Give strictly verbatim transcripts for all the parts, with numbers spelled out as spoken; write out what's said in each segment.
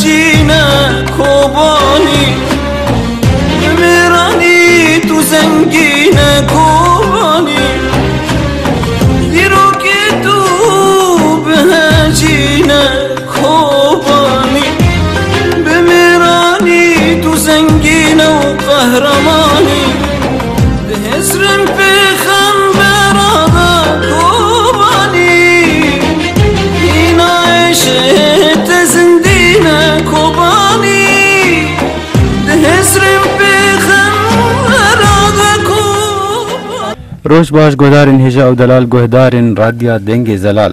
Cîne Kobanî, bi mêranî tu zengîne Kobanî. Dîrokê tu bihecîne Kobanî, bi mêranî tu zengîne û qehremanî. Dihizrin pêxembera de Kobanî, hîna êşê te zindîne Kobanî. Dihizrin pêxembera de Kobanî. Roj baş, guhdarên hêja û delal, guhdarên Radya Dengê Zelal.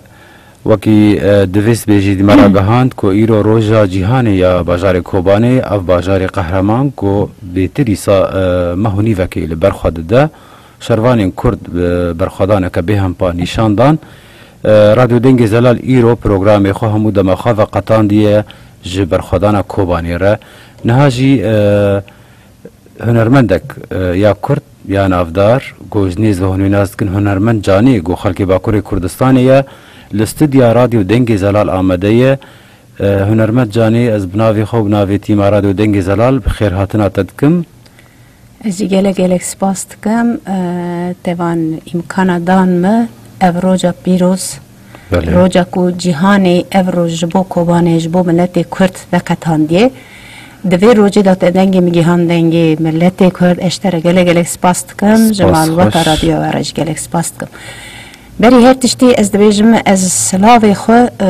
Wekî, e, divêst bêjî di me re gihand ku îro roja cîhanê ya bajarê Kobanê, ev bajarê qehreman ku bêtir îsa, e, meh û nîvekê li ber xwe dide. Şervanên Kurd, e, berxwedaneke bêhempa nîşan dan. E, Radyo Dengê Zelal îro programê xwe hemû dema xwe veqetandiye ji berxwedana Kobanê re. Niha jî, e, Hunermendek, e, ya Kurd ya navdar, ku ji nêz ve hûn wê nas dikin, hunermend Canê, ku xelkê Bakurê Kurdistanê ye, li studya Radyo Dengê Zelal amade ye. E, hunermend Canê, ez bi navê xwe û bi navê tîma Radyo Dengê Zelal bi xêrhatina te dikim. Ez jî gelek gelek spas dikim, e, te van îmkana dan me ev roja pîroz. Belê. Roja ku cîhanê ev roj ji bo Kobanê, ji bo miletê Kurd veqetandiye. Di vê rojê de te dengê min gihan dengê miletê Kurd, ez ji te re gelek gelek spas dikim. Ji malbata radyoya we re jî gelek spas dikim. Berî her tiştî ez dibêjim, ez silavê xwe, e,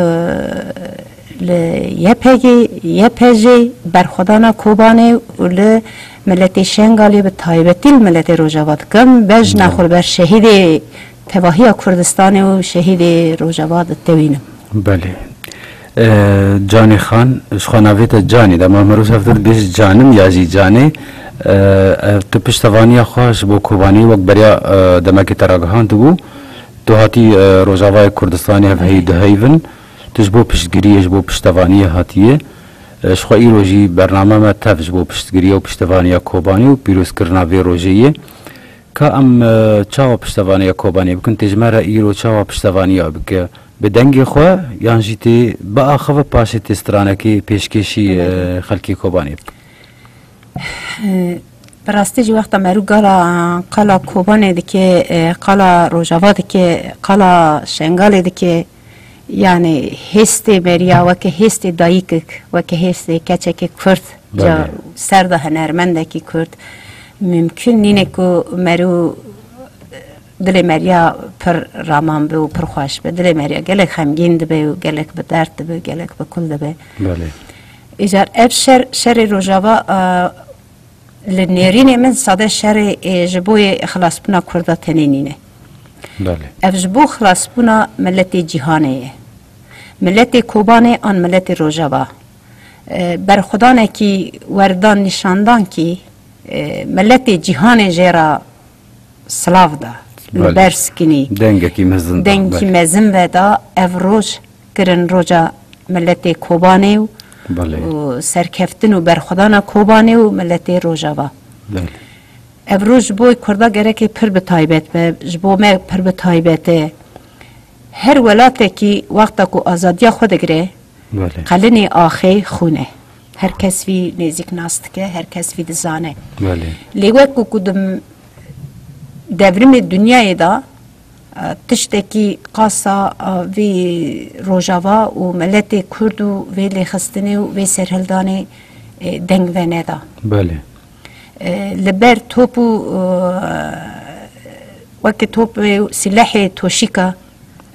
li Y P G, Y P J, berxwedana Kobanê û li miletê Şengalê, bi taybetî li miletê Rojava dikim. Bejna xwe li ber şehîdê tevahiya Kurdistanê û şehîdê Rojava ditewînim. Belê. E, Canê Xan, ji xwe navê te Canê, dema mirov hevdî dibêje Canim ya jî Canê. E, e, tu piştevaniya xwe ji bo Kobanê wek beriya, e, demekê te ragihand bû. Tu hatî, e, Rojavayê Kurdistanê hevheyî diheyvin. Tu ji bo piştgiriyê, ji bo piştevaniyê hatiye. E, ji xwe îro jî bername me tev ji bo piştgiriya û piştevaniya Kobanê û pîrozkirina vê rojê ye. Ka em, e, çawa piştevaniya Kobanê bikin? Tê ji me re îro çawa piştevaniya bike? Bi dengê xwe yan jî tê biaxive paşê tê stranekê pêşkêşî, e, xelkê Kobanê bike? E, bi rastî jî wexta merû gala qala Kobanê dike, e, qala Rojava dike, qala Şengalê dike, yanî hêstê meriya weke hêstê dayikek, weke hêstê keçekê Kurd, ca ser de hunermendekî Kurd, mimkun nîne ku merû dilê meriya pir raman be û pir xweş be. Dilê meriya gelek xemgîn dibe û gelek bi derd dibe, gelek bi kul dibe. Belê. Îcar ev şer, şerê Rojava, e, li nêrînê min sade şerê, e, ji bo yê xilasbûna Kurda tenê nîne. Belê. Ev ji bo xilasbûna miletê cîhanê ye. Miletê Kobanê an miletê Rojava. E, berxwedanekî werdan nîşandan kî, e, miletê cîhanê jê re silav da, li ber sikinî. Dengekî mezin da, dengekî mezin ve da. Ev roj kirin roja miletê Kobanê û, û serkeftin û berxwedana Kobanê û miletê Rojava. Belê. Ev roj ji bo Kurda gerek e pir bi taybet be, ji bo me pir bi taybet e. Her welatekî wexta ku azadiya xwe digire, Belê. Qelinê axê xûn e. Her kes vî nêzîk nas dike, her kes vî dizane. Belê. Lê wek ku di m-, devrimê dinyayê de, e, tiştekî qasa, e, vî Rojava û miletê Kurd û vê lêxistinê û vê serhildanê, e, deng veneda. Belê. E, li ber top û, e, weke top û silehê toşîka,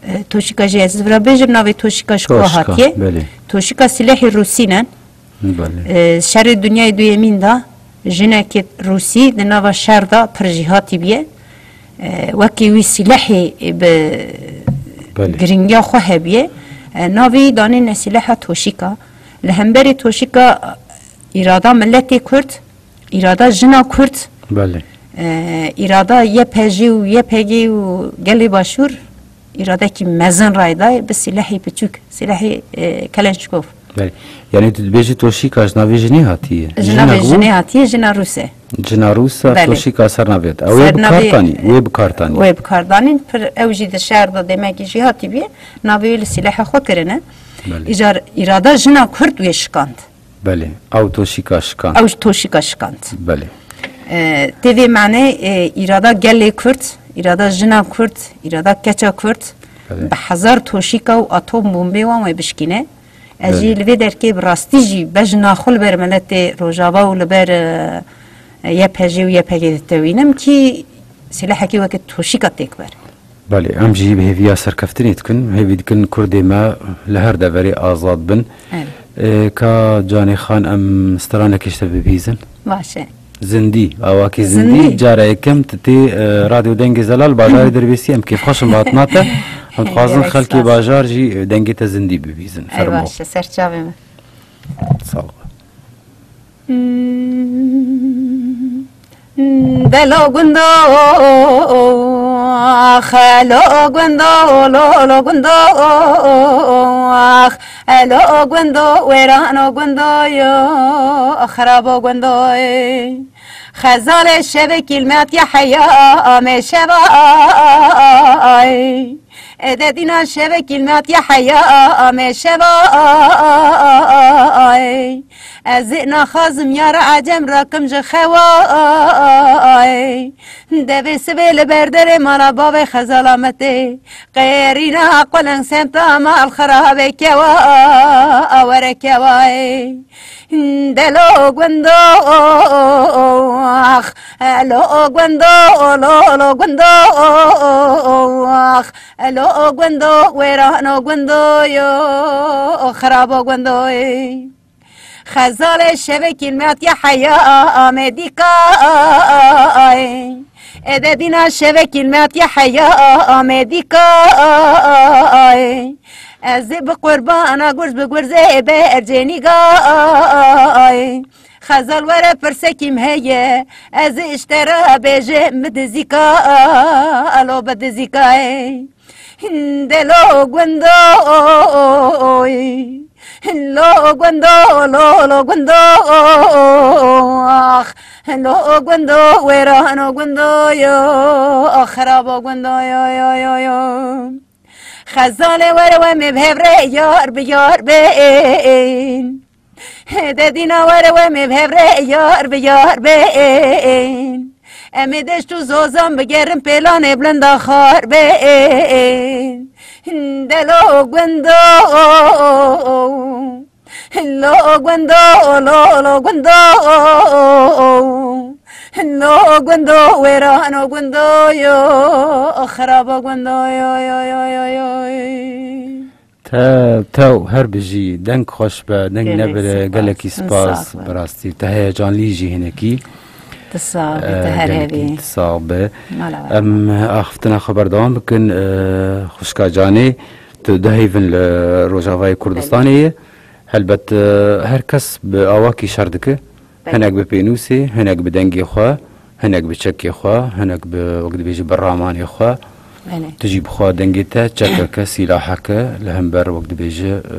e, toşîka jî ez vira bêjim, navê toşîka ji ku hatiye. Belê. Toşîka silehê Rûsî ne. Belê. E, şerê dinyayê duyemîn de jinekê Rûsî di nava şer de pir jîhatî bûye. E, wekî wî silehê bi Belê. Giringiya xwe hebiye. E, navê wî danîne sileha toşîka. Li hemberî toşîka îrada miletê Kurd, îrada jina Kurd, Belê. E, îrada Y P J û Y P G û gelê Başûr, îradekî mezin raydaye bi silehê piçûk, silehê, e, Keleşnikov. Belê. Yanî tu dibêjî toşîka ji navê jinê hatiye? Ji navê jinê hatiye, jina Rûs e. Jina Rûs e, Belê. Toşîka ser navê hatiye. Ew ê bi kar tanî, wê bi kar tanî. Wê bi kar danîn, pir ew jî di şer de demekî jî hatî bî, navê wê li sileha xwe kirine. Belê. Îcar îrada jina Kurd wê şikand. Belê. Ew toşîka şikand. Ew toşîka şikand. Belê. E, tê vê manê, e, îrada gelê Kurd, îrada jina Kurd, îrada keça Kurd, Belê. bi hezar toşîka û atom bombê wan wê bişkîne. Ez jî Belê. li vê derkê bi rastî jî bejna xwe li ber miletê Rojava û li ber, e, Y P G û Y P G ditewînim kî silahekî weke toşîka têk ber. Belê, em jî bi hêviya serkeftinê dikin. Hêvî dikin Kurdê me li her deverê azad bin. Evet. Ê, ka Canê Xan, em stranekê ji te bibîzin. Baş e. Zindî, awakî zindî. Zindî. Cara yekem tu tê, e, Radyo Dengê Zelal, bajarê Dirbêsî, em kêfxweş in bi hatina te. Em dixwazin Gelek xelkê spas. bajar jî, e, dengê te zindî bibîzin. Ey Fermo. baş e, serçavê min. Sağ ol. Delo gundo, ax, elo gundo, lo, lo gundo, ax, elo gundo, wêrano gundo yo, xirabo gundo, ey. Xezalê şevekî li me hatiye heya, amê şeva, ay. Ede dîna şevekî li me hatiye heya, amê şeva, ay. Ez ê naxazim yara ecem rakim ji xewa, ay. Devê sivê li ber derê mala bavê xezala me tê. Qêrîna qulin semta mal xirabê kewa, awere kewa, ay. Delo gundo, ax, elo gundo, lo, lo gundo, ax, elo gundo, wêrano gundo yo, xirabo gundo, ey. Xezalê şevekî li me hatiye heya, amê dîka, ey. Ede dîna şevekî li me hatiye heya, amê dîka, ey. Ez ê bi qurbana gurz bi gurzê bercê nîga, ey. Xezal were pirsekî min heye, ez ê ji te re bêjim bi dizîka, alo bi dizîka, ey. Hinde lo gundo, oy. Lo gundo, lo, lo gundo, ax. Lo gundo, wêrano gundo yo, xirabo gundo yo, yo, yo, yo. Xezalê were we me bi hev re yar bi yar bên. Hede dîna were we me bi hev re yar bi yar bên. Em ê deşt û zozan bigerin pêlanê bilind a xar bên. Delo gundo, lo gundo, lo, lo gundo. Lo gundo, wêrano gundo yo, xirabo gundo yo, yo, yo, yo, yo. Tew, tew, her bijî, deng xweş be, deng Gelek nebire, spas. gelekî spas, Sağ ol. bi rastî. Te heyecanlî jî hinekî. Tu sax be, Ee, tu her gelekî hebî. tu sax be. Mala we. Em axiftina xwe berdewam bikin. Ee, xwişka Canê, tu diheyvin li Rojavayê Kurdistanê ye. Helbet, ee, her kes bi awakî şer dike. Belê. Hinek bi pênûsê, hinek bi dengê xwe, hinek bi çekê xwe, hinek bi, wek dibêje, bi ramanê xwe. Belê. Tu jî bi xwe dengê te çekeke, sîlaheke li hember, wek dibêje, e,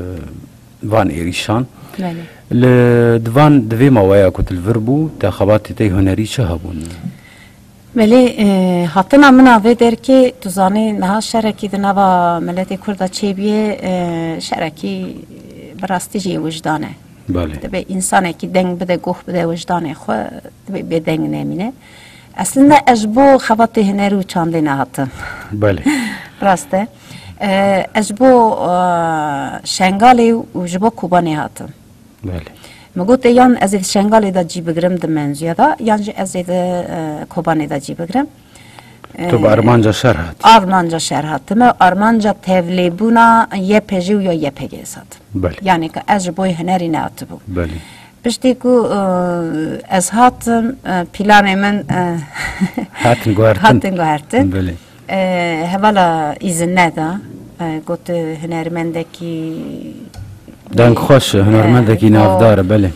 van êrîşan. Belê. Li, di van, di vê maweya ku tu li vir bû, te xebatê te yê hunerî çi hebûn? Belê, e, hatina min a vê derkê, tu zanî, niha şerekî di nava miletê Kurda çêbûye, e, şerekî bi rastî jî wijdan e. Belê. Divê însanekî deng bide, guh bide wijdanê xwe, divê bêdeng nemîne. Eslinde ez ji bo xebatê hunerî û çandê nehatim. Belê. Rast e. E, ez ji bo, e, Şengalê û ji bo Kobanê hatim. Belê. Min got, yan ez ê di Şengalê de cî bigirim di menzûya de, yan jî ez ê di, e, Kobanê de cî bigirim. Tu bi E, armanca şer hatî. armanca şer hatime, armanca tevlêbûna Y P G û ya Y P G ez hatim. Belê. Yani ki ez ji bo hunerî nehatibûm. Belê. Piştî ku, e, ez hatim, e, planê min, e, Hatin guhertin. hatin guhertin. Belê. E, hevala îzin neda, e, got, hunermendekî Deng xweş e, hunermendekî e, navdar e, belê.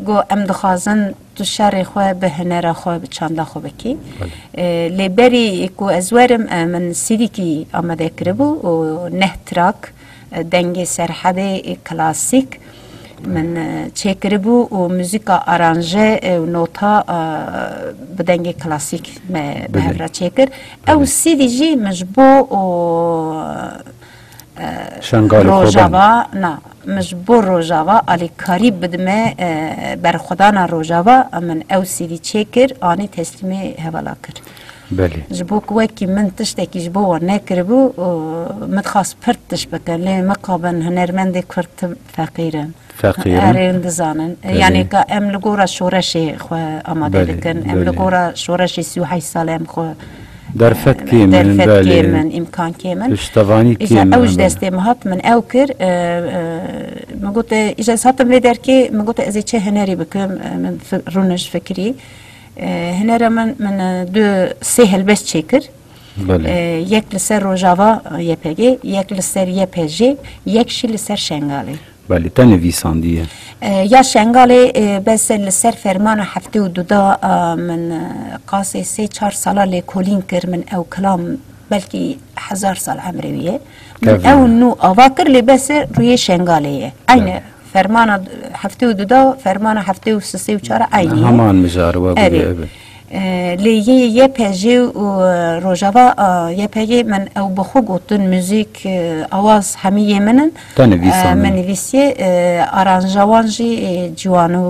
Got, em dixwazin tu şerê xwe bi hunera xwe, bi çanda xwe bikî. Belê. E, lê berî ku ez werim, e, min C D'kî amade kiribû û neh trak, e, dengê Serhedê, e, klasîk min, e, çêkiribû û muzîka aranje, e, û nota, e, bi dengê klasîk me bi Belê. hev re çêkir. Ew Belê. C D jî min ji bo, o, Şengalê Koban. Rojava, na, min ji bo Rojava alîkarî bidime, e, berxwedana Rojava, min ew C D çêkir, anî teslîmê hevala kir. Belê. Ji bo ku wekî min tiştekî ji bo wan nekiribû, o, min dixwast pir tişt bikin, lê mixabin hunermendê Kurd tim feqîr in. Feqîr in. Erê, hûn dizanin. Belê. Yanî ka em li gora şoreşê xwe amade Belê, dikin. Em li belê. gora şoreşê sî û heşt salê em xwe Derfet kêm in, derfet belê. kêm in, îmkan kêm in. Piştevanî Îja kêm ew in, ji belê. destê min hat, min ew kir. E, e, min got, e, îja ez hatim vê derkê, min got, ez ê çi hunerî bikim, e, min fi-, rûnişt fikirî. E, hunera min, min, e, du sê helbest çêkir. Belê. E, yek li ser Rojava Y P G, yek li ser Y P J, yek jî li ser Şengalê. Belê, te nivîsandiye. E, ya Şengalê, e, bes li ser fermana heftê û du da, e, min, e, qasê sê çar sala lêkolîn kir, min ew kilam belkî hezar sal emrê wî ye. Min Kevin. ew nû ava kir, lê bes rûyê Şengalê ye. Eynî Kevin. fermana heftê û du da, fermana heftê û sê û çar eynî ye. Heman mijar we Erê. gurî, evet. E, lê yê Y P J û, e, Rojava, e, Y P G min ew bi xwe gotin, muzîk, e, awaz hemî yê min in. Te nivîsandin. E, min nivîsiye, e, aranja wan jî, e, ciwan û,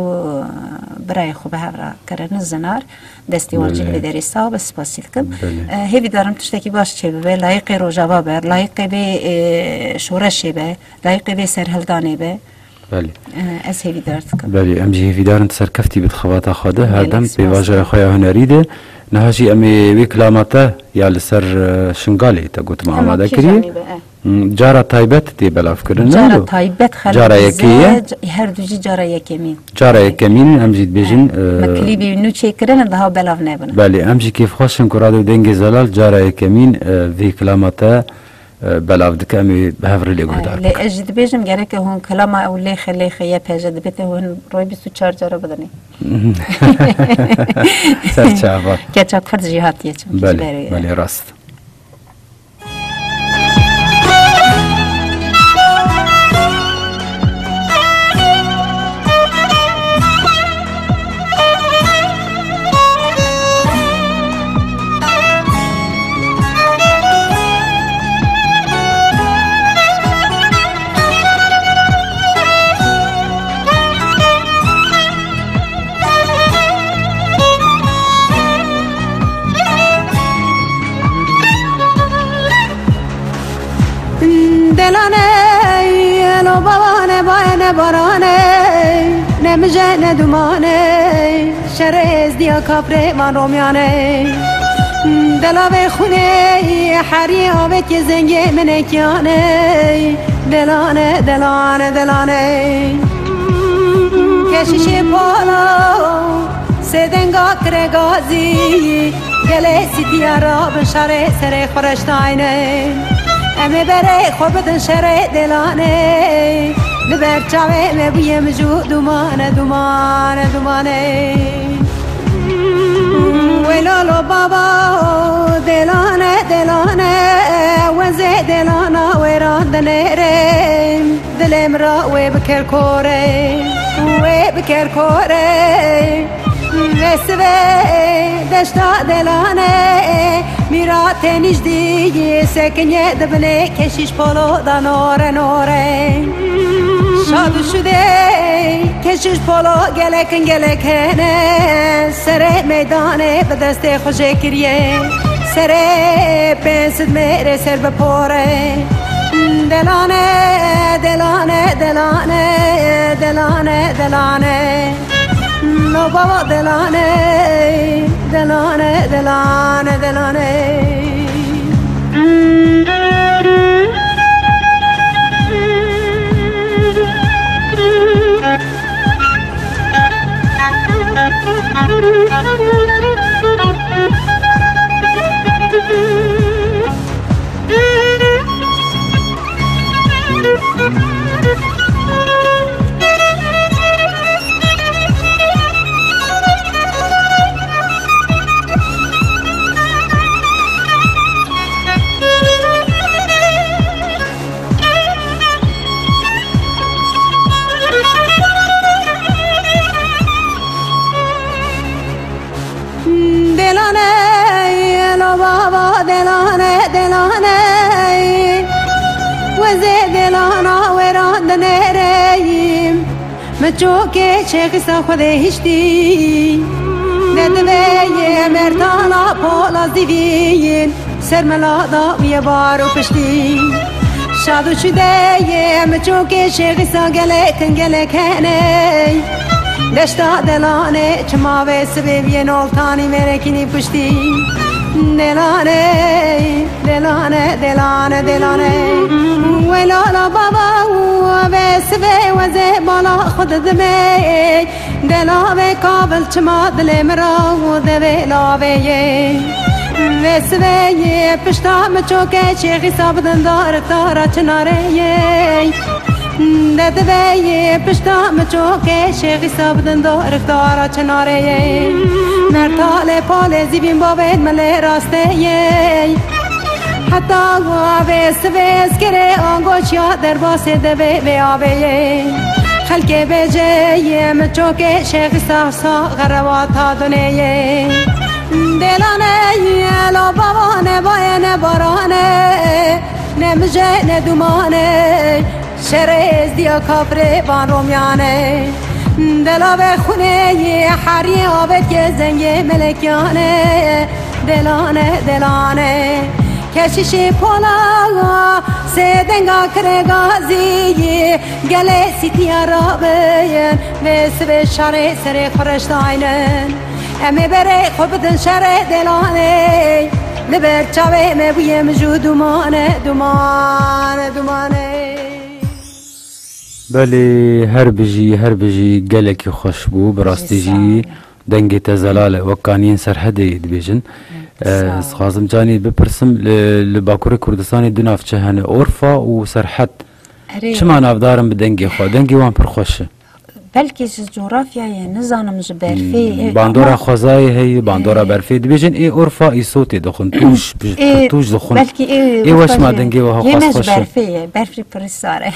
e, birayê xwe bi hev re kirine zinar. Destê wan jî Belê. vê derê sax be, spasî dikim. Belê. E, hêvî darim tiştekî baş çêbibe, layiqê Rojava be, layiqê vê, e, şoreşê be, layiqê vê serhildanê be. Belê. E, ez hêvîdar dikim. Belê, em jî hêvîdar in tu serkeftî bî di xebata xwe de, her Gelek dem spas pêvajoya dikim. xwe ya hunerî de. Niha jî em ê wê kilama te ya li ser, e, Şingalê te gotim Hema amade kîjanî kiriye. be, e. Hmm, cara taybet tê belavkirin, ne Cara wilo? taybet xelk Cara bize, yekê ye? c-, her du jî cara yekemîn. Cara yekemîn, em jî dibêjin, Me e, klîbê nû çêkirine, daha belav nebine. Belê, em jî kêfxweş in ku Radyo Dengê Zelal cara yekemîn, e, vê kilama te e, belav dike, em ê bi hev re lê guhdar Lê bikin. ez jî dibêjim, gereke hûn kilama ew lêxe lêxe Y P J dibête, hûn royê bîst û çar cara bidinê. Ser çava. Keça Kurd jî hatiye çimkî ji Belê, ber wê ye. belê, rast. Delaney, elo bawane, baye ne baraney, ne mije ne dumaney, şerê ezdiya kaprê van romyaney. Delavê xuney, heriyê avêtiyê zengê minekyaney, delane, delane, delaney. Keşişê pala, Sêdenga kire gazî, gelê sîtiya rabin şarê serê xwe reştayne. Em ê berê xwe bidin şerê dêlanê. Li ber çavê me bûye mijû dumane, dumane, dumane. Wê lalo baba, dêlane, dêlane, wezê dêlana wêran dinêrê. Dilê min ra wê biker kore, wê biker kore. Vê sivê deşta delane, mîra tê nijdî sekinye dibinê keşîş polo da nore nore. Şad û şudê keşîş polo gelekin gelek hene, serê meydanê bi destê xwe jê kiriye, serê pênc sed mêrê ser bi pore. Delane, delane, delane, delane, delane. No baba delane, delane, delane, delane. Lana wêran dinêreyim, min çokê çêxisa Xwedê hiştî. De divê yê mertala pola zîvîyin, ser mela da wîye bar û piştî. Şad û şûdeyê min çokê çêxisa gelek in gelek hene. Deşta delanê çima vê sibê biyên oltanî mêrekînî piştî. Delanê. Delane, delane, delane. Wey lala baba û ve sivê wezê bala xwe didimê. Delavê kabil çima dilê min ra û devê lavê yê. Ve sivê yê pişta min çokê çêxîsa bidin dar dara çinarê yê. De divê yê pişta min çokê çêxîsa bidin dar dara çinarê yê. Mertalê palê zîvîn bavên min lê rastê yê. Heta wavê sivê ez kirê angoçya derbasê devê vê avê yê. Xelkê bêjê yê min çokê çêxîsa sa xerewa ta dunê yê. Delane yê la bava ne bayê ne barane, ne mijê ne dumane. Şerê êzdiya kafirê van romyane. Delave xunê yê heriyê avêt ke zengê melekyane. Delane, delane. Keşişê pola sê denga kire gazî yê gelê sîtiya rabin. Vê sivê şarê serê xwe reştaynin. Em ê berê xwe bidin şerê delanê. Li ber çavê me bûye mij û dumane, dumane, dumane. Belê, her bijî, her bijî, gelekî xweş bû. Bi rastî jî sağ ol. Dengê te zelal e, wek kaniyên Serhedê dibêjin. Sağ ol. Ez dixwazim canî bipirsim, li, li Bakurê Kurdistanê du navçe hene, Orfa û Serhed. Erê. Çima navdar in bi dengê xwe? Dengê wan pir xweş e. Belkî ji coğrafyayê, nizanim ji berfê, Hmm, e, bandora ama xwezayê heye, bandora Ê. berfê. Dibêjin ê Orfa îsotê dixwin, tûj, Ê, tûj dixwin. Belkî ê Ê Orfa weş ma jî. Dengê wiha Yê xweş me ji xweş e. Berfê ye, berfê pirî sar e.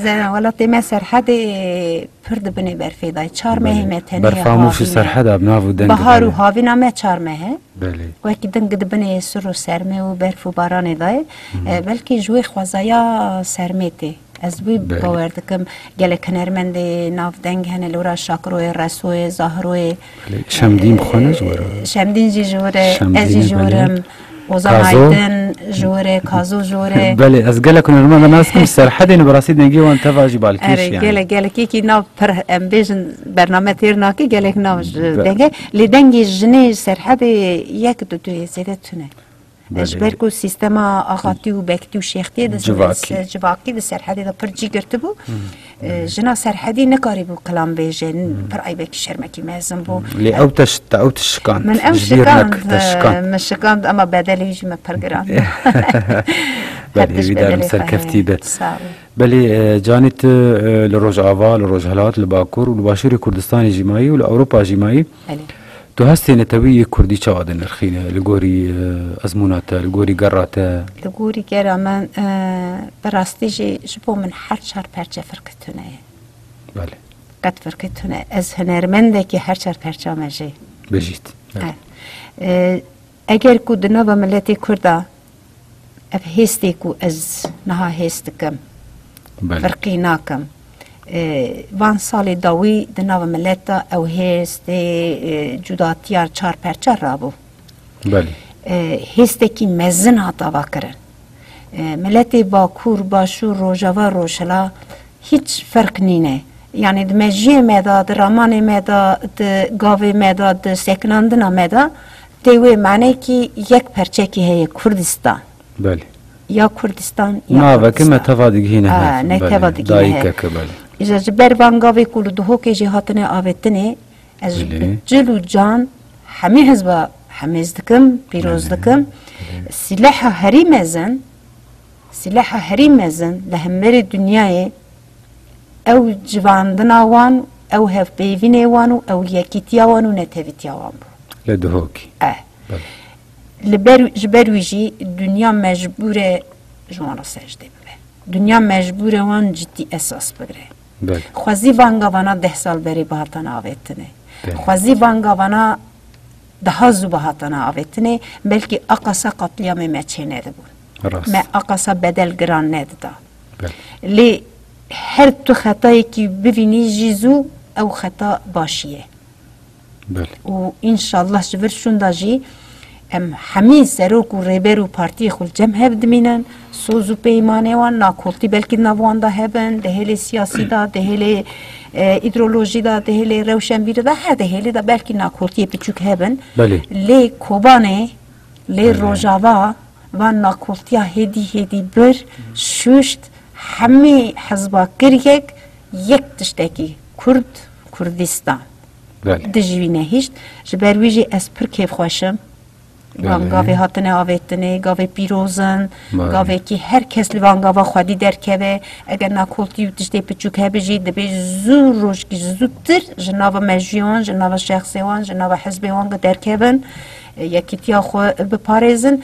Zera welatê me Serhedê pir di binê berfê dayê. Çar mehê Belê. Me tenê Berfa Mûş û havîn e. Serhed a bi nav û deng Bahar û dibine. Havîna me çar meh e. Belê. Wekî din dibinê sir û sermê û berf û baranê dayê. Hı hı. E, belkî ji wê xwezaya sermê tê. Ez wî Belê. Bawer dikim, gelek hunermendê navdeng hene li wira Şakiroyê, Resoyê, Zahiroyê. Belê. Şemdîn bi xwe ne ji wira? Şemdîn jî ji wir e, Şemdîn ez jî e, ji wir belê. Im. Ozan Kazo? Aydin ji wir e, Kazo ji wir e. Belê, ez gelek hunermenda nas dikim, Serhedê ne bi rastî dengê wan teva jî balkêş Erê, yani. Gelek, gelek yekî nav pir, em bêjin, bername têr nake, gelek nav ji Be- dengê. Lê dengê jinê Serhedê yek du du yê zêde tune. Belê. Ji ber ku sîstema axatî û bektî û şêxtiyê di Civakî. Civakî di Serhedê de pir cî girtibû. Hmm. E, jina Serhedî nikarîbû kilam bêje, Hmm. pir eybekî şermekî mezin bû. Hmm. Lê ew te şi-, te ew te şikand. Min ew Ji bîr şikand, nek, te e, şikand. Min şikand, ama bedelê wî jî me pir giran. Belê, Her tişt wî dar bedelê xwe serkeftî heye. Be. Sağ ol. Belê, e, canê tu, e, li Rojava, li Rojhilat, li Bakur û li Başûrê Kurdistanê jî mayî û li Ewropa jî mayî. Belê. Tu hestê netewî yê kurdî çawa dinirxîne li gorî, e, ezmûna te, li gorî gera te? Li gorî gera min, e, bi rastî jî ji bo min her çar perçe firqê tune ye. Belê. Qet firqê tune. Ez hunermendekî her çar perça me jî. Bijît. Belê. E, e, eger ku di nava miletê Kurda ev hêstê ku ez niha hêst dikim, Belê. Firqî nakim. E, van salê dawî di nava milet de ew hêstê, e, cudatiya çar perçe rabû. Belê. E, hêstekî mezin hat avakirin. E, miletê Bakur, Başûr, Rojava, Rojhila hîç ferq nîne. Yanî di mejiyê me de, di ramanê me de, di gavê me de, di sekinandina me de tê wê manekî yek perçekî heye Kurdistan. Belê. Ya Kurdistan, ya Naveke Kurdistan. Me teva digihîne Ha, hev. Ne Belê. Teva digihîne hev. Dayikeke, belê. Îja ji ber van gavê ku li Duhokê jî hatine avêtinê, ez Belê. Bi cil û can hemî hizba hemêz dikim, pîroz Belê. Dikim. Belê. Sîleha herî mezin, sîleha herî mezin li hemberî dinyayê ew civandina wan, ew hevpeyvînê wan û ew yekîtiya wan û netewîtiya wan bû. Li Duhokê. Eh. Belê. Li ber, ji ber wî jî dinya mecbûr e ji wan re secdê bibe. Dinya mecbûr e wan cidî esas bigire. Belê. Xwezî van gavana deh sal berê bihatana avêtinê. Belê. Xwezî van gavana daha zû bihatana avêtinê, belkî aqasa qatliyamê me çê nedibûn. Rast. Me aqasa bedel giran nedida. Lê her tu xetayekî bivînî jî zû ew xeta başî ye. Belê. Û înşallah ji vir şûnda jî em hemî serok û rêber û partiyê xwe li cem hev dimînin, soz û peymanê wan, nakoltî belkî di nav wan de hebin, di hêlê siyasî de, di hêlê, e, îdeolojî de, di hêlê rewşenbîrî de, her di hêlê de belkî nakoltiyê piçûk hebin. Belê. Lê Kobanê, lê Belê. Rojava van nakoltiya hêdî hêdî bir, şuşt, hemî hizba kir yek, yek tiştekî, Kurd, Kurdistan. Belê. Dijî wî nehişt. Ji ber wî jî ez pir kêfxweş im. Van Belê. Gavê hatine avêtinê, gavê pîroz in, Belê. Gavekî her kes li van gava xwedî derkeve. Eger nakoltî û tiştê piçûk hebe jî, dibê zû rojkî zûtir ji nava mejûyê wan, ji nava şexsê wan, ji nava hizbê wan derkevin, yekîtiya xwe biparêzin.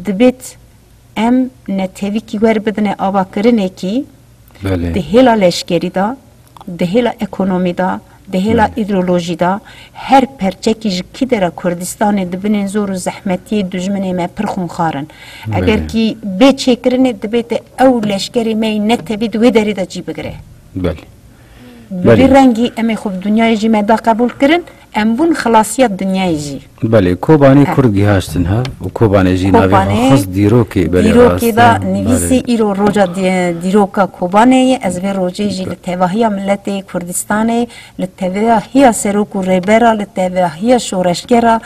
Dibêt em netewîkî wer bidine avakirinekî Belê. Di hêla leşkerî de, di hêla ekonomî de, di hêla Belê. Îdeolojî de, her perçekî ji kî dera Kurdistanê di binên zor û zehmetiyê dijminê me pir xûnxar in. Eger Belê. Kî bê çêkirinê dibête ew leşkerê me yê netewî di wê derê de cî bigire. Belê. Bi vî Belê. Rengî em ê xwe bi dinyayê jî me da qebûl kirin, em bûn xilasiya dinyayê jî. Belê, Kobanê He. Kurd gihaştin hev û Kobanê jî navê Kobanê xwe xist dîrokê, belê, dîrokê rast da e. Nivîsî Belê. Îro roja dî-, dîroka Kobanê ye. Ez vê rojê jî li tevahiya miletê Kurdistanê, li tevahiya serok û rêbera, li tevahiya şoreşgera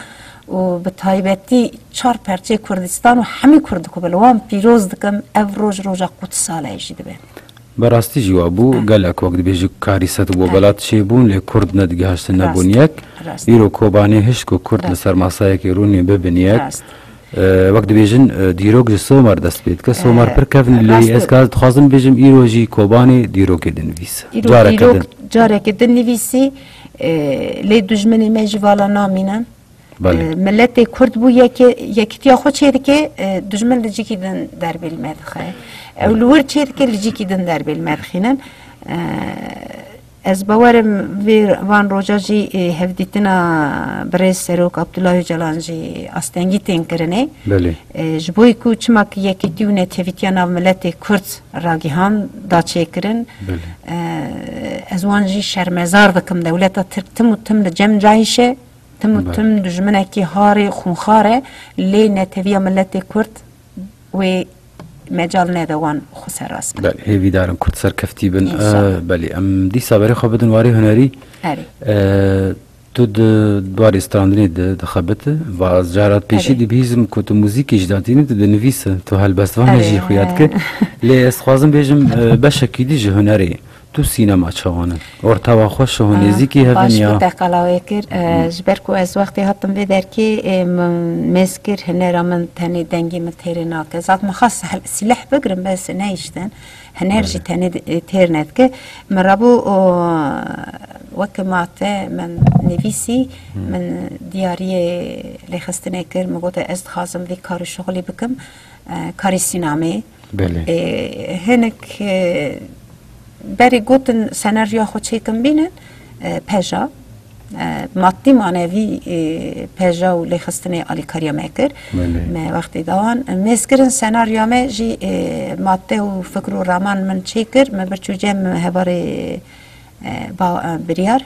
û bi taybetî çar perçeyê Kurdistan û hemî Kurd ku bi li wan pîroz dikim, ev roj roja qutsal e jî dibe. Bi rastî jî wa bû, gelek wek dibêjî karîset û bobelat çêbûn, lê Kurd nedigihiştin, nebûn Rast. Yek. Rast. Îro Kobanê hişt ku Kurd li Rast. Ser masayekê rûnî bibin yek. Rast. E, wek dibêjin, e, dîrok ji Somer dest pê dike. Somer E, pir kevn, lê rast. Ez ka dixwazim bêjim, îro jî Kobanê dîrokê dinivîse. Îro Careke dîrok din. Careke dinivîsî, e, lê dijminê me jî vala namînin. Belê. E, miletê Kurd bû yekê, yekîtiya xwe çêdike, e, dijmin li cîkî din derbê li me dixe. Ew Belê. Li wir çêdike, li cîkî din derbê li me dixînin. E, ez bawerim vê van roja jî, e, hevdîtina birêz Serok Abdullah Ocalan jî astengî tên kirinê. Belê. E, ji bo ku çima ki yekîtî û netewîtiya nav miletê Kurd ragihan da çêkirin. Belê. E, ez wan jî şermezar dikim. Dewleta Tirk tim û tim li cem cayîşe. Tim û Belê. Tim dijminekî harê xûnxar e, lê neteviya miletê Kurd wê mecal nede wan xwe seraz bin. Belê, hêvîdarim Kurd serkeftî bin. Înşallah. Eh, belê, em dîsa berê xwe bidin warê hunerî. Erê. Eh, tu di warê strandinê de dixebite, va ez cara pêşî Erê. Dibihîzim ku tu muzîkê jî datînî, tu dinivîse, tu helbestvanê Erê. Jî xuya dike. Lê ez dixwazim bêjim, eh, beşekî dî ji hunerê. Tu sînema çawan e? Ortawa xwe şiho Ah, nêzîkî hevin baş ya? Ku te qala wê kir. Eh, ji ber ku ez wextê hatim vê derkê, eh, min mêz kir, hinera min tenê dengê min têrê nake. Zat min xwest hel-, sîleh bigrim, bes neyiştin. Hiner jî Belê. Tenê di-, eh, têr nedike. Min rabû, o, weke mate min nivîsî, Hmm. Min diyariyê lêxistinê kir. Min gote, ez dixwazim vî kar û şixulî bikim. Eh, karê sînamê. Belê. E, hinek, e, berê gotin senaryoya xwe çêkin bînin, e, peja, e, madî manevî, e, peja û lêxistinê alîkariya me kir. Belê. Me wextê dawan. Mêz kirin senaryoya me jî, e, madde û fikr û raman min çêkir. Me birçû cem hevarê, e, ba-, e, biryar. Belê.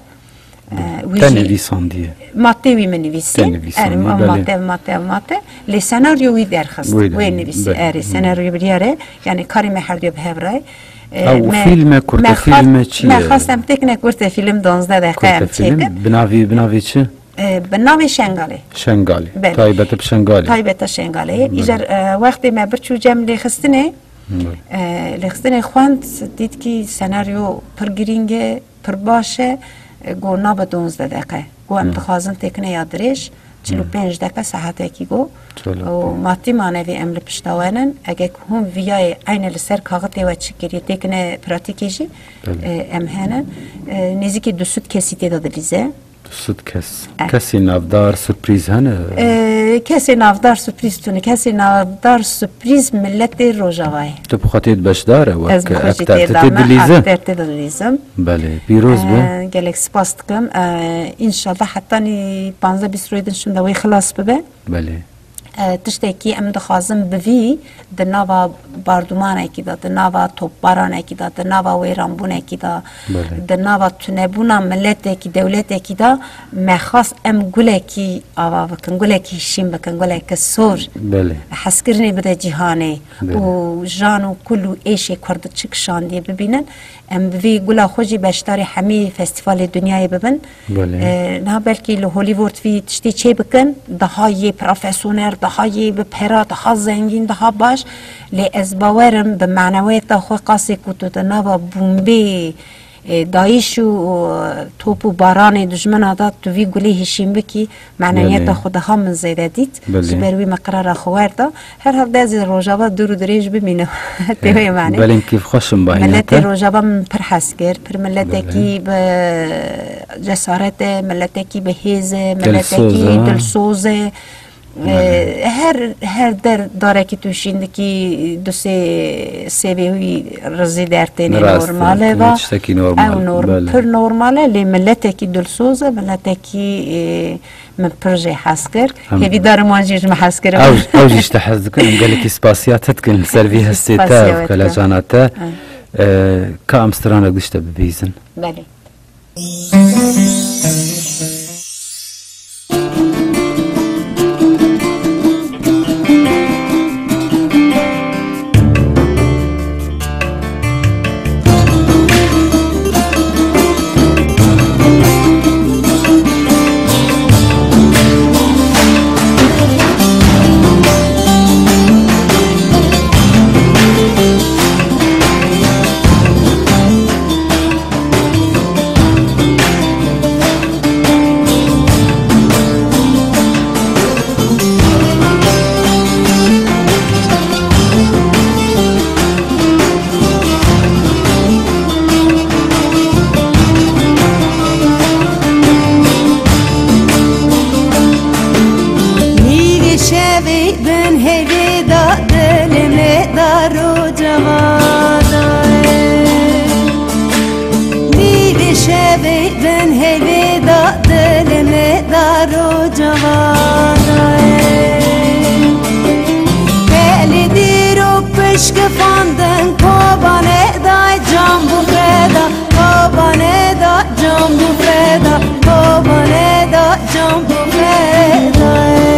Eh, wî Te jî nivîsandiye. Madde wî min nivîsî. Te nivîsandiye, Erê, belê. Madde, madde, madde. Lê senaryo wî derxist. Wê de, Wê nivîsî, belê. Erê, senaryo biryar e. Yani karê me herduya bi hev re. Eh, Ew me, fîlm e, kurte me xwest, fîlm e, çi me ye? Xwest em têkine kurte fîlm duwazdeh deqe em Kurte fîlm, çêkin. Bi navê, bi navê çi? Eh, bi navê Şengalê. Şengalê. Belê. Taybet bi Şengalê. Taybeta Şengalê. Belê. Îcar, eh, wextê me birçû cem lêxistinê, Belê. Eh, lêxistinê xwend, dît kî senaryo pir girîng e, pir baş e, e, go nabe duwazdeh deqe. Go em Hmm. dixwazin têkine ya dirêj, çil û pênc Hmm. deqe saetekî go. Çil û pênc. Û madî manevî em li pişta we nin. Ege ku hûn viyayê eyne li ser kaxitê we çi kiriye, têkine pratîkê jî, Belê. E, em hene. E, nêzîkî du sed kesî tê de dilîze. Du sed kes. Eh. Kesê navdar, surprîz hene? E, kesê navdar surprîz tune. Kesê navdar surprîz miletê Rojavayê. Tu bi xwe tê de beşdar e, wek Ez bi xwe jî akter. Tê Tu de tê me, dilîze? Akter tê de dilîzim. Belê, pîroz be. E, gelek spas dikim. E, înşallah hetanî panzdeh bîst rojê din şûnda wê xilas bibe. Belê. E, tiştekî em dixwazin bi vî di nava bardumanekî de, di nava topbaranekî de, di nava wêranbûnekî de, Belê. di nava tunebûna miletekî, dewletekî de me xwest em gulekî ava bikin, gulekî şîn bikin, gulekî sor Belê. hezkirinê bide cîhanê Belê. û jan û kul û êşê Kurd çi kişandiye bibînin. Em bi vî gula xwe jî beşdarî hemî festîvalê dinyayê bibin. Belê. E, niha belkî li Hollywood vî tiştî çê bikin, daha yê profesyonel, daha yê bi pera, daha zengîn, daha baş. Lê ez bawer im bi manewiyeta xwe qasê ku tu di nava bombê, e, dayîş û, e, top û baranê dijmina de tu vî gulê hişîn bikî, manewiyeta Belê. xwe daha min zêde dît. Belê. Ji ber wî me qirara xwe werda. Herhalde ez ê rojava dûr û dirêj bimînim. Tê wê manê. Belê em kêfxweş in bi Miletê aynete. Rojava min pir hez kir. Pir miletekî Belê. bi cesaret e, miletekî bi hêz e, Dilsoz miletekî e. dilsoz e. Belê. E, her, her der darekî tu şîn dikî du sê sêvê wî rizî dertêne Rast e. normal e va. Tiştekî normal. Ew norm-, Belê. pir normal e, lê miletekî dilsoz e, miletekî, e, Min pir jê hez kir. Em Hêvîdar im wan jî ji min hez kirin. Ew, ew jî ji te hez dikin. Em gelekî spasiya te dikin li ser vî hestê te Spasiya û we dikim. kelejana te. Em. Ee, ka em stranek dişte bibîzin. Belê. Nîvê şevê bin hêvê da, dilê me da roja vada ye. Nîvê şevê bin hêvê da, dilê me da roja vada ye. Pelê dîrok pişkifandin, kobanê da can bû feda, kobanê da can bû feda, kobanê da can bû feda ye.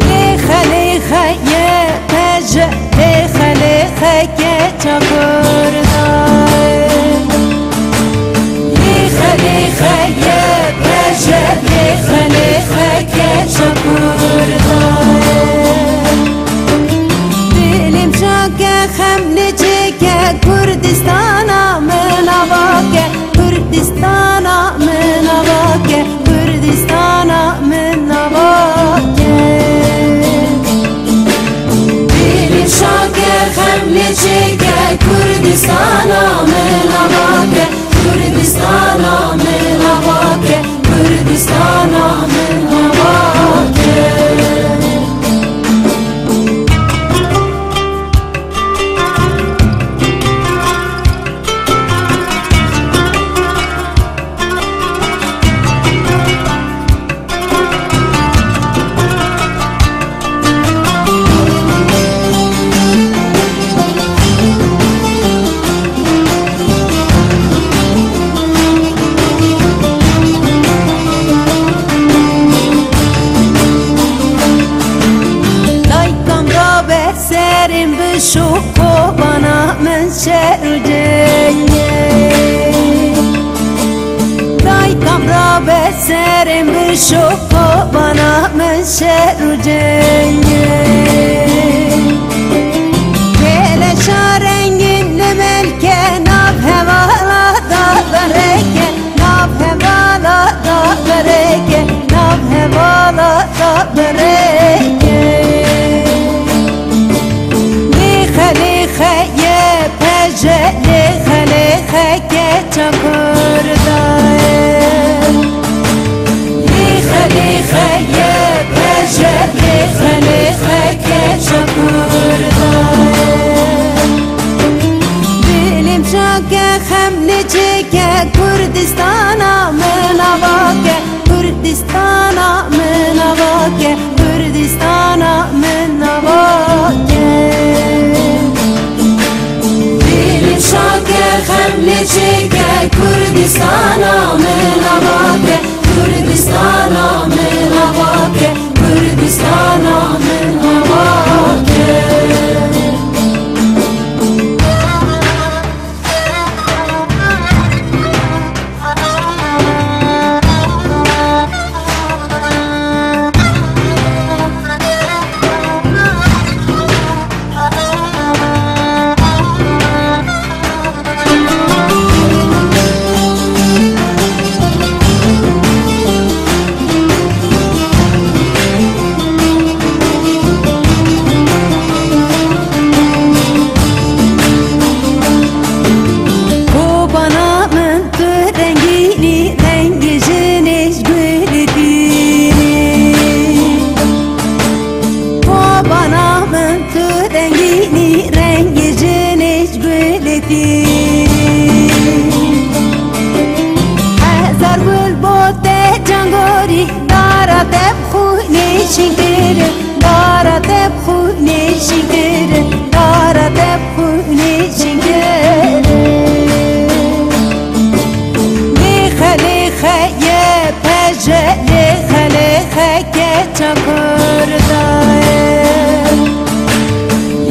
Lêxe lêxe ye peje, lêxe lêxe ke çakur da ye. Lêxe lêxe ye peje, lêxe lêxe ke çakur da ye. Dilê min şake xem neçêke, Kurdistana min ava ke, Kurdistana min ava ke, Kurdistana min ava ke. Dilê min şake xem neçêke, Kurdistana min ava ke, Kurdistana min ava ke, Kurdistana min ava ke. Daykan rabe serên bişo, kovana min şer û cengê. Daykan rabe serên bişo, kovana min şer û cengê. Keleşa rengîn li melke, nav hevala da bereke, nav hevala da bereke, nav hevala da bereke. Lêxe lêxe ye peje, lêxe lêxe ke çakur da ye. Lêxe lêxe ye peje, lêxe lêxe ke çakur da ye. Dilê min şake xem neçêke, Kurdistana min ava ke, Kurdistana min ava ke, Em lê çêke Kurdistana min avake, Kurdistana min avake, Kurdistana min avake. Kobana min tu rengînî, rengê jinê ji gulê tînî. Kobana min tu rengînî, rengê jinê ji gulê tînî. Hezar gul bo te cangorî, dara te bi xûnê şîn kirin, dara te bi xûnê şîn kirin, dara te bi xûnê şîn kirin. Lêxe lêxe ye peje, lêxe lêxe keça Kurda ye.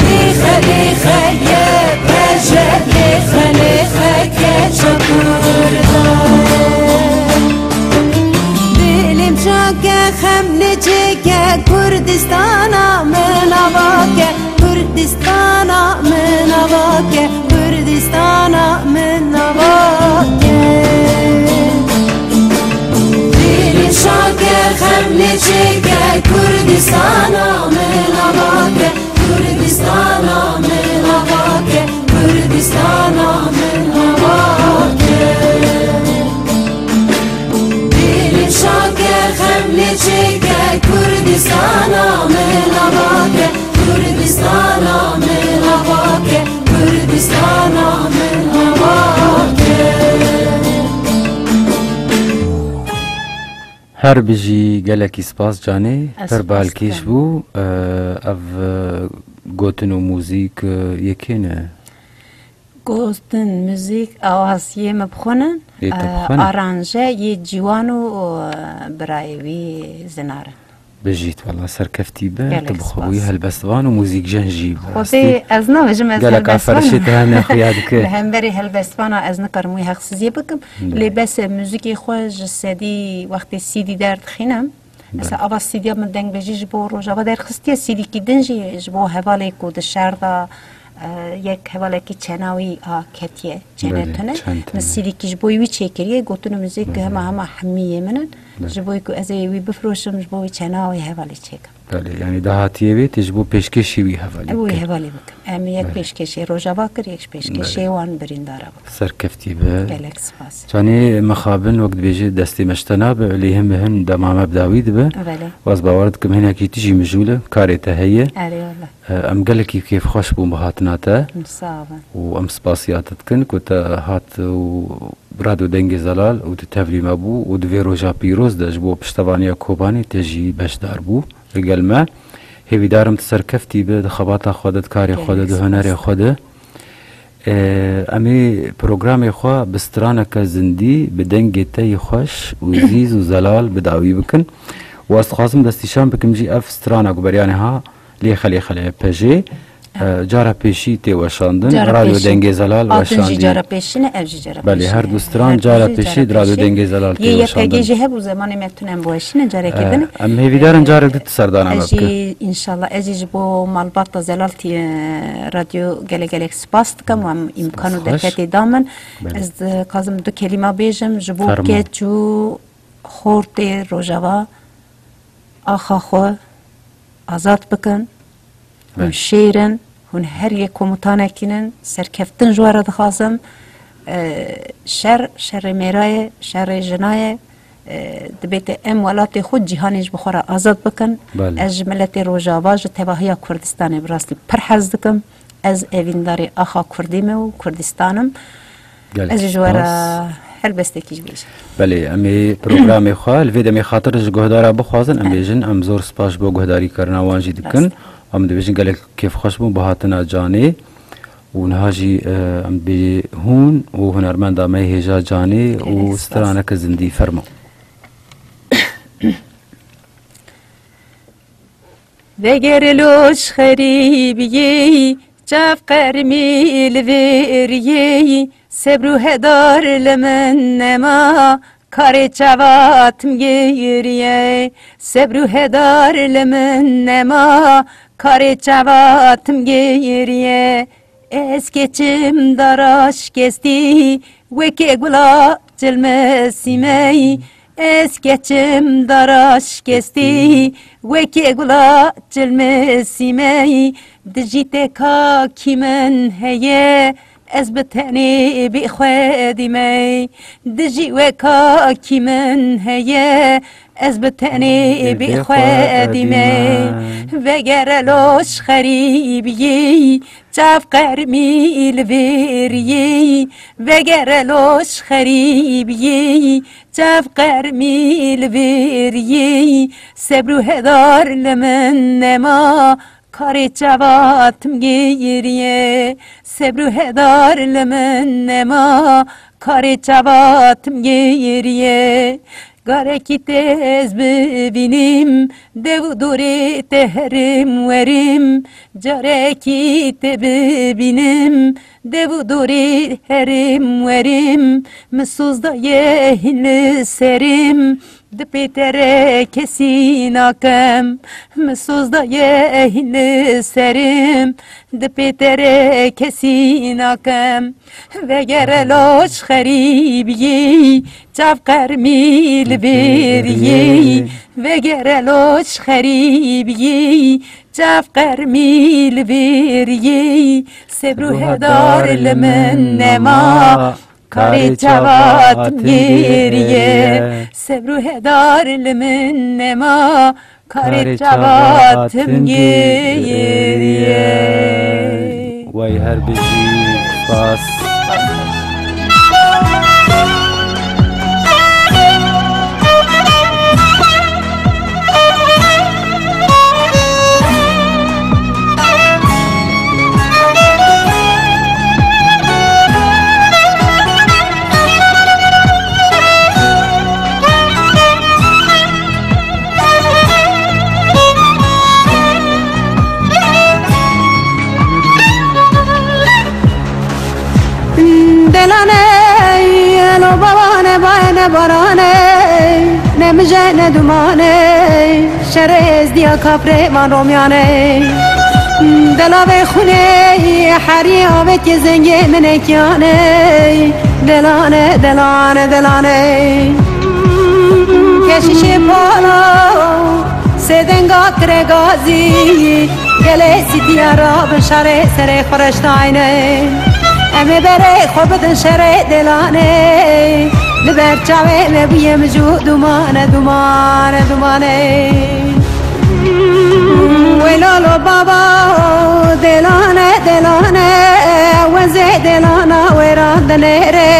Lêxe lêxe ye peje, lêxe lêxe keça Kurda ye. Dilê min şake, xem lê çêke, Kurdistana min avake, Kurdistana min avake, Kurdistana min avake. Dilê min şake, xem lê çêke, Kurdistana min avake, Kurdistana min avake, Kurdistana min avake. Dilê min şake, xem lê çêke, Kurdistana min avake, Kurdistana min avake, Kurdistana min avake. Her bijî, gelekî spas canê. Ez Pir spas balkêş dikim. bû. Ev, e, gotin û muzîk, e, yê kê ne? Gotin, muzîk, awaz yê min bi xwe ne. Yê te bi xwe ne. Aranje yê Cîwan û, e, birayê wî Zinar in. Bijît, wela serkeftî be. Gelek Tu bi xwe bûyî spas. helbestvan û muzîkjen jî. Xwedê ez nabêjim ez Gelek helbestvan aferişê im. te hene xuya dike. Li hemberî helbestvana ez nikarim wî hexsiziyê bikim. Belê. Lê bes e, muzîkê xwe ji sedî wextê C D derdixînim. Mesela Belê. ava C D ya min dengbêjî ji bo Rojava derxistiye, C D'kî din jî ji bo hevalê ku di şer de, e, yek hevalekî çena wî a ketiye, çene Belê, tune. çend Min tune. C D'kî ji bo wî çêkiriye, gotin û muzîk Belê. hema hema hemî yê min in. Belê. Ji bo ku ez ê wî bifroşim, ji bo wî çena wî hevalê çêkim. Belê, yanî dahatiyê wê tê ji bo pêşkêşî wî hevalê Ew wî bike. hevalê bikim. Em yek Belê. pêşkêşê Rojava kir, yek pêşkêşê Belê. wan birîndara bikim. Serkeftî be. Gelek spas. Canê mixabin wek dibêje destê me ji te nabe, lê hin bi hin dema me bi dawî dibe. Belê. Waz bawer dikim hinekî tu jî mijûl e, karê te heye. Erê wele. E, em gelekî kêfxweş bûn bi hatina te. Sağ bin. Û em spasiya te dikin ku te hat û Radyo Dengê Zelal û tu tevlî me bû û di vê roja pîroz de ji bo piştevaniya Kobanê te jî beşdar bû. Li gel me. Hêvîdarim tu serkeftî be di xebata xwe de, di karê xwe de, Gelek di hunerê spas. xwe de. Ee, em ê programê xwe bi straneke zindî, bi dengê te yê xweş û zîz û zelal bi dawî bikin. Û ez dixwazim destnîşan bikim jî ev strana ku beriya niha lêxe lêxe lê pejê, e, cara pêşî tê weşandin, Cara Radyo pêşî. Dengê Zelal Hatin jî weşandiye. cara pêşî ne, ev jî cara Belê, pêşî her ne. du stran Her cara du jî pêşî cara di Radyo pêşî. Dengê Zelal tê Yê Y P G weşandin. jî hebû zemanê me tune em biweşînin carekê Ee, din. em hêvîdarin Ee, carek din tu serdana me ez bike. jî, înşallah, ez jî ji bo malbata Zelal tî, e, radyo gelek gelek spas dikim û em îmkan û Spas xweş. derfetê da min. Belê. Ez dixwazim du kelîma bêjim ji bo Fermo. keç û xortê Rojava axa xwe azad bikin. Hûn Belê. şêr in, hûn her yek komutanekî nin, serkeftin ji we re dixwazim. E, şer, şerê mêra ye, şerê jina ye. E, dibête em welatê xwe, cîhanê ji bi xwe re azad bikin. Belê. Ez ji miletê Rojava, ji tevahiya Kurdistanê bi rastî pir hez dikim. Ez evîndarê axa Kurdî me û Kurdistan im. Gelek Ez ji we re spas. helbestekî jî bêjim. Belê, em ê programê xwe li vê demê xatir ji guhdara bixwazin. Em Evet. bêjin, em zor spas ji bo guhdarî kirina wan jî dikin. Rast. Em dibêjin gelek kêfxweş bûn bi hatina canê. Û niha jî, e, em bê hûn û hunermenda me hêja canê û straneke zindî fermo. Vegerê loş xerîbiyê, çav qermî li vêriyê, sebr û hedar li min nema, karê çava tim gêriye. Sebr û hedar li min nema, karê çava tim gêriye. Ez keçim dara şikestî, wekê gula cilme sîmeyî. Ez keçim dara şikestî, wekê gula cilme sîmeyî. Dijî te kakî min heye, ez bi tenê bê xwe dîmeyî. Dijî we kakî min heye, ez bi tenê bê xwe dîmeyî. Vegere loş xerîbiyê, çav qermî li vêriyê. Vegere loş xerîbiyê, çav qermî li vêriyê. Sebr û hedar li min nema, karê çava tim gêriye. Sebr û hedar li min nema, karê çava tim gêriye. Garekî te ez bibînim, dev û dorê te herim werim. Carekî te bibînim, dev û dorê herim werim. Min soz daye hîn li serim, di pê te re kesî nakem. Min soz daye hîn li serim, di pê te re kesî nakem. Vegere loş xerîbiyê, çav qermî li vêriyê. Vegere loş xerîbiyê, çav qermî li vêriyê. Sebr û hedar li min nema, karê çava tim gêriye. Sebr û hedar li min nema, karê çava tim gêriye. Wey her bijî, spas. Delaney, elo bawane baye ne baraney, ne mije ne dumaney, şerê ezdiya kafrê van romyaney. Delavê xuney, herî avêtiyê zengê min ekiyaney. Delane, delane, delane. Keşişê pala, sêdenga tiregazî. Gelê sîtiya rabin şarê serê xwe reştayne. Em ê berê xwe bidin şerê delane. Li ber çavê me bûye mijû dumane, dumane, dumane. Wê lalo baba, delane, delane, wezê delana wê ra dinêre.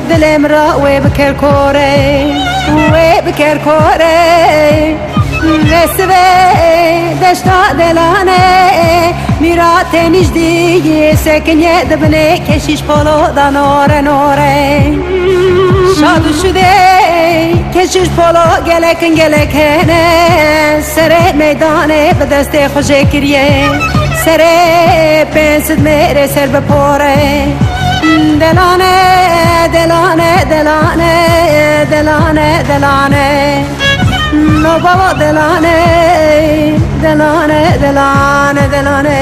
Dilê min ra wê biker kore, wê biker kore. Nesibê deşta delane, mîratê nîjdî sekiniye dibinê keşîş polo da nore, nore. Şad û şûdê keşîş polo gelekin gelek hene. Serê meydanê bi destê xwe jê kiriye. Serê pênc sed mêrê ser bi pore. Delane, delane, delane, delane, delane. No baba delane, delane, delane, delane.